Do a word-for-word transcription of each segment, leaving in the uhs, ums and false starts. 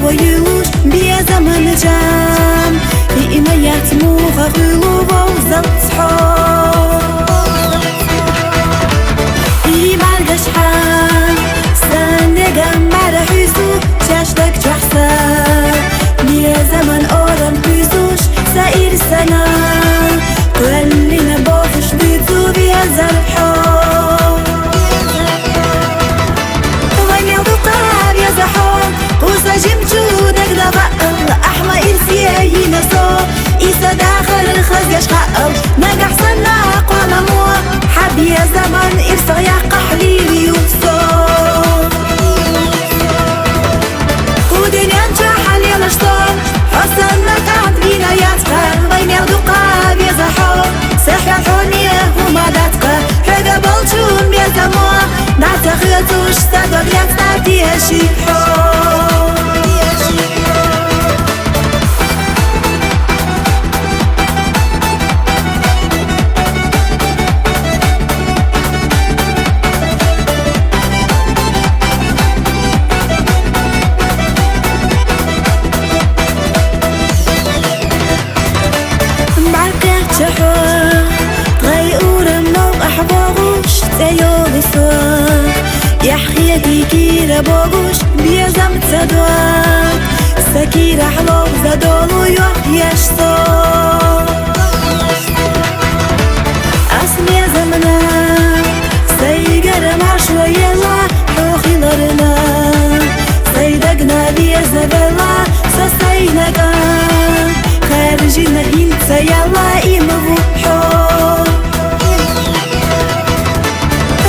Хойулуш безаман жам, и имаят муха хуйлу вовзал цхьо. И маргаш хьан, сан негам мара хьуйсу, чашдаг чахса. Безаман орам хуйсуш, са ирсана. Квеллина бохуш дуйцу везар хьо. Вай мел дукъав яза хьо, къуса жимчу дагна ваъал, ахма ирсие йина со, иса дахар хазгаш хаъал, нагахь санна къваламо, хьаб яза ман ирса якъахь лилиу со. Къудинен чахьалелаш со, хьо санна кӀант вина яцкъа, вай мел дукъав яза хьо, сехьа хьоне хӀума дацкъа, хьега болчун безамо, Нацахъя цуш садоглец татеши хьо. Маркъа чахьо, гъай урам нов ахӀвагъуш, цӀейолуса. Яхъяди кира богуш, безам ца дуа. Са кира хьлов задолу йох еш со. Ас мезамна, сайгара машла ела, хьо хиларна. Сайдагна веза вела, са сайнага. Харжина хинца яла имгу хьо.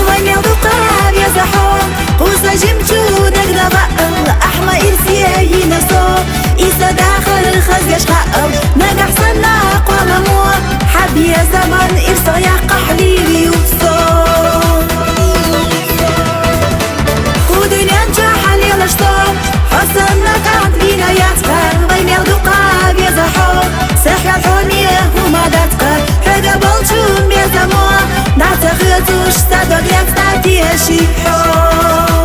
Вай мел дукъав яза хьо, къуса жимчу дагна ваъал, ахма ирсие йина со. Иса дахар хазгаш хаъал, нагахь санна къваламо, хьаб яза ман ирса якъахь лилиу со. Къудинен чахьалелаш со, хьо санна кӀант вина яцкъа, вай мел дукъав яза хьо, сехьа хьоне хӀума дацкъа, хьега болчун безамо, нацахъя цуш садоглец татеши хьо.